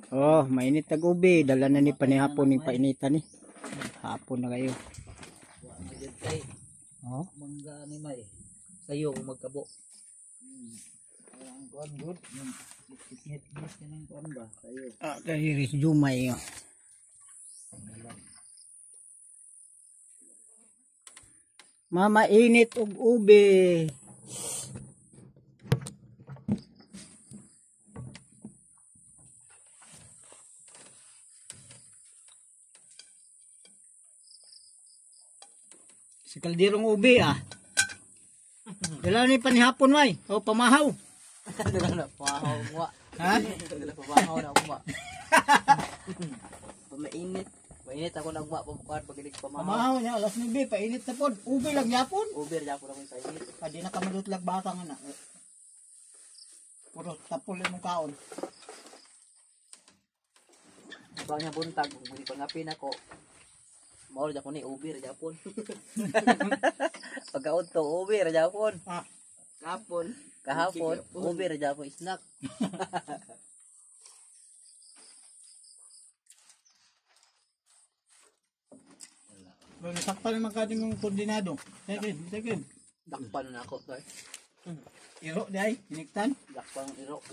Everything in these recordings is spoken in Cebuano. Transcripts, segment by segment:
Oh, mainit tag ubi. Dala na ni panihapon ni painitan ni. Hapon na kayo. Kay Oh. mangga ni may. Sayo kung magkabo. Ang kuan good. Ngit ngit kanang kuan ba? Sayo. Ah, kay Riz Jumay. Oh. Mama init og ube. Sa kalderong ube ah. Dala ni panihapon may. O pamahaw. Dala na pahaw mo. Ha? Dala pahaw na mo. Pamainit. Mainit ako nagwa pamkuan pagilig pamahaw. Pamahaw niya alas 9 painit na pod. Ube lang yapon. Uber japon ako sa init. Pwede na kamalutlag baka nga na. Puro tapol imong kaon. Ba niya buntag kung hindi pangapin ako. Mao ra japon ni uber japon. Pagkaudto uber japon. Ah, Kahapon. Kahapon, uber japon snack. Well, nasakpan naman ka din yung koordinado. Second, second. Dakpan na ako, sir. Iro di ay, iniktan. Dakpan ng iro.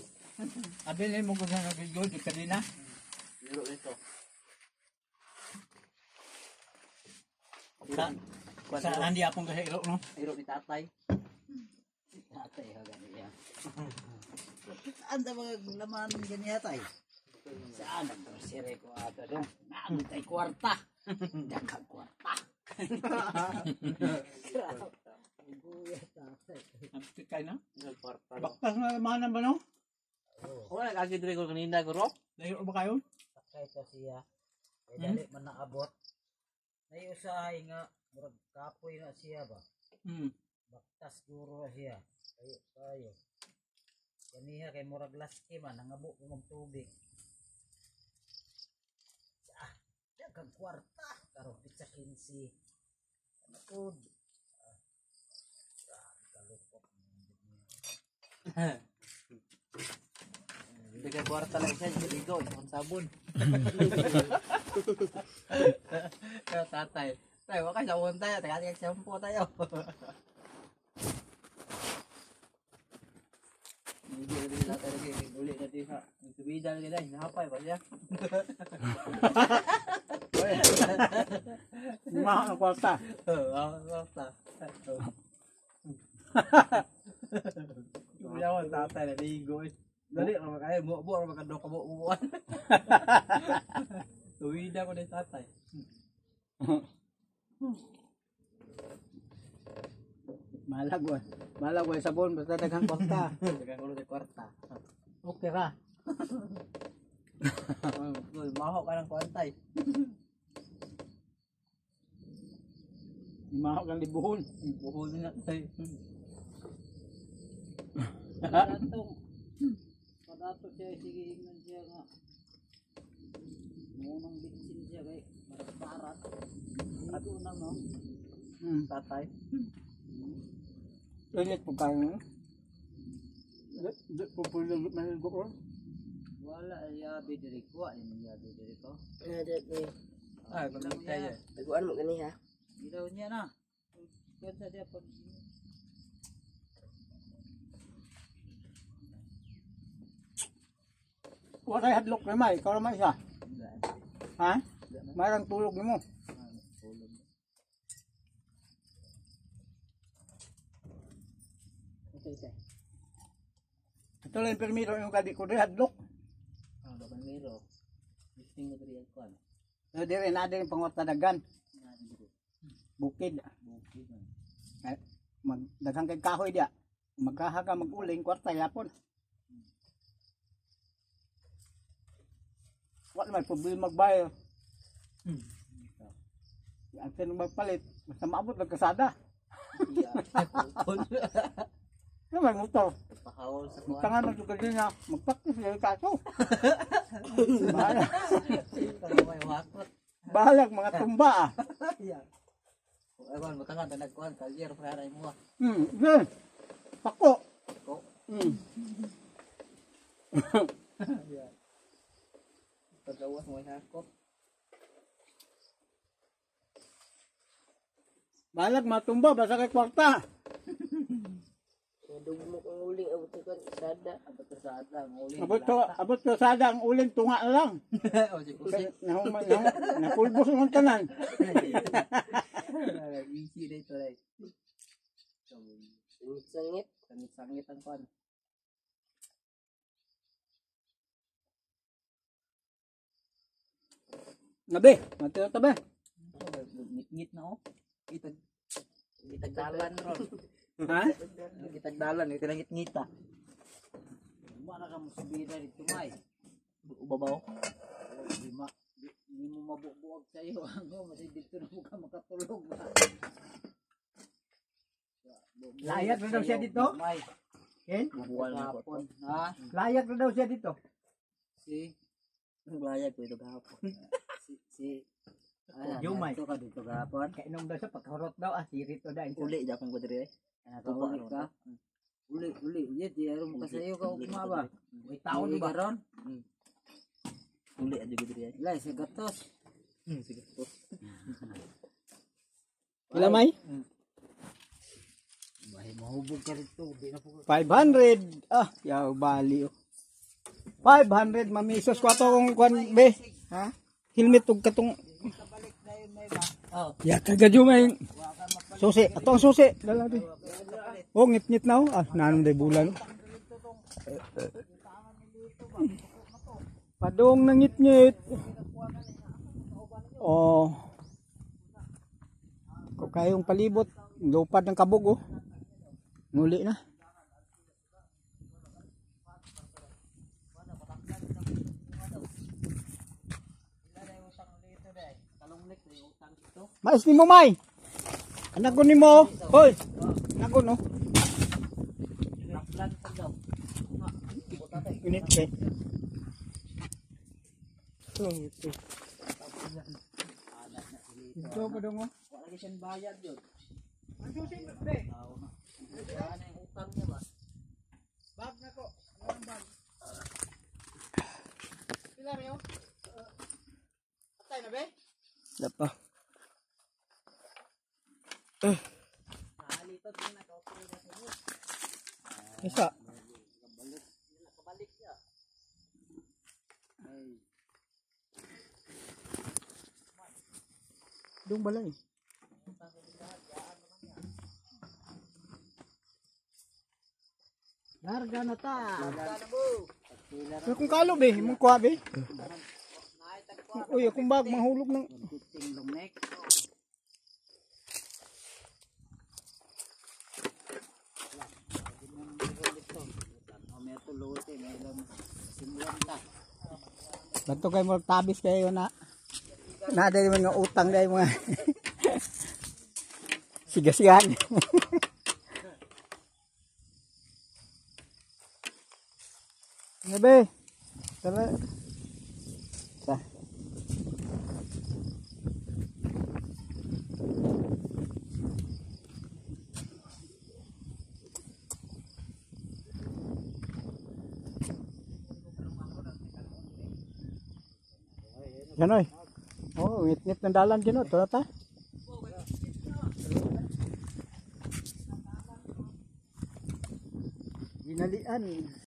Abi na mo kung saan nag-gold, di kadina. Iro nito. Sa, sa andi apong kasi iro, no? Iro ni tatay. Tatay ha gani ya. Saan ta mga laman gani tay? Saan ang grocery ko ato dong? Naamit tay kwarta. Daghang kwarta. Ang kay na. Nagkwarta. Baktas na lamanan ba, no? Wala kagi diri ko kanina guro. Layo ba kayo? Sakay ta siya. Kay dali man naabot. Nay usahay nga murag kapoy na siya ba. Baktas guro siya. Kayo kayo. Kaniha kay murag laski man nangabo ko mag tubig. Ah, daghang kwarta karon pizza 15. Ano pod? Ah, kalupok niya. Hindi kay kwarta lang siya, ligo, isang sabon. Kaya tatay, tayo, waka sabon tayo, tayo, tayo, shampoo tayo. Hindi na din tatay lagi, uli na din ha. Nagtubida lagi dahil, nahapay ba siya? Lumahan ang kwarta. Oo, kwarta. Wala ko tatay, naligo eh. Dali, raman kayo, buo-buo, raman ka ka buo-buoan. Tuwida ko din tatay. Malag wa. Malag wa sabon basta daghang kwarta. Daghang ulo sa kwarta. Okay ra. Uy, maho ka ng kwantay. Maho kang libuhon. Buhol na tayo. Padato. Padato siya sige ingon siya nga. Munang bitsin siya kay barat. Ato na no. Tatay. Init po kayo. No? Di po po maligo ko. Wala yabi diri ko, ay yabi diri ko. Ay, kung tayo. Taguan mo gani ha. Ilaw niya na. Ganda siya pag Wala hadlok ni May. Ikaw naman isa. Ha? Mayroong tulog nimo. Okay, Ito lang yung permiro yung kadi ko diri hadlok. Ah, baban miro. Listing mo diri ang kwan. Eh, diri na diri pangwarta dagan. Bukid. Bukid man. Eh, mag daghang kay kahoy dia. Magkaha ka maguling kwarta yapon. Wala may problema magbayar. Ante nang magpalit, basta maabot ng kasada. Iya. Putol. Ano may motor? Pahawol sa kwan. Magtangan ng sugal niya, magpraktis yung kaso. Bahala, Pero may wakot. bahalag mga tumba ah. Iya. Ewan, butangan, tanag kwan, kalyer, para mo. Yun. Pako. Pako. Pagawas mo hakot. Balag matumba basta kay kwarta. Nadugmok ang uling abot sa kan sada. Abot sa sada ang uling. Abot sa sada ang uling tunga na lang. O si kusi. Nahuman napulbos ang tanan. Easy na ito ay. Sangit-sangit. Sangit-sangit ang kwan. Nabe, matira ta ba? Ngit-ngit na oh. Itag itagdalan ron. Ha? Itagdalan, itinangit-ngit ah. Wala ka mo subida dito may. Ubabaw. Di ma di mo mabubuag sa iyo ang kasi dito na mo ka makatulog ba. Layag na daw siya dito? May Ken? Bubuwal na ko. hapon ha. Layag na daw siya dito. Si Ang layag ko ito gahapon. si si Ano, Jumay. Dito ka dito gahapon. Kainom daw siya pagkarot daw ah, sirit to dahil. Uli japon ko diri eh. Nakauli ka. Uli uli ye di aron ka sa iyo ka ugma ba. May taon Uli ba? ka ron? Uli adyo ko diri eh. Ilay sa gatos. Sige po. Pila may? Bahay mahubog ka rito. Di na po 500. Ah, yaw bali oh. 500 mamisos ko ato kung kwan be. Ha? Helmet ug katong Oh, Ya taga may susi. Ato ang susi. Dala be. Oh, ngit-ngit na oh. Ah, nanom day bulan. oh. Padong nangit-ngit. Oh. Kung kayong palibot, lupad ng kabog oh. Nguli na. Mais ni mo may. Anak ko ni mo. Hoy. Anak ko no. Init kay. Ito. Ito pa dong oh. wala lagi siyang bayad yun. Ang susi be. Wala na yung utang niya ba? Bag na ko. Ano ang bag? Pila reyo? Patay na be? Dapa. Isa. Dong balay. Larga na ta. Pero kung kalo be, imong kuha be. Uy, akong bag mahulog ng Ting lumek. Bato kay mo tabis kayo na. Na dai mga utang dai mga sigasigan. Nga be. Tara. Ta. Ganoy. Oh, ngit-ngit ng dalan gino. Tara ta. Ginalian.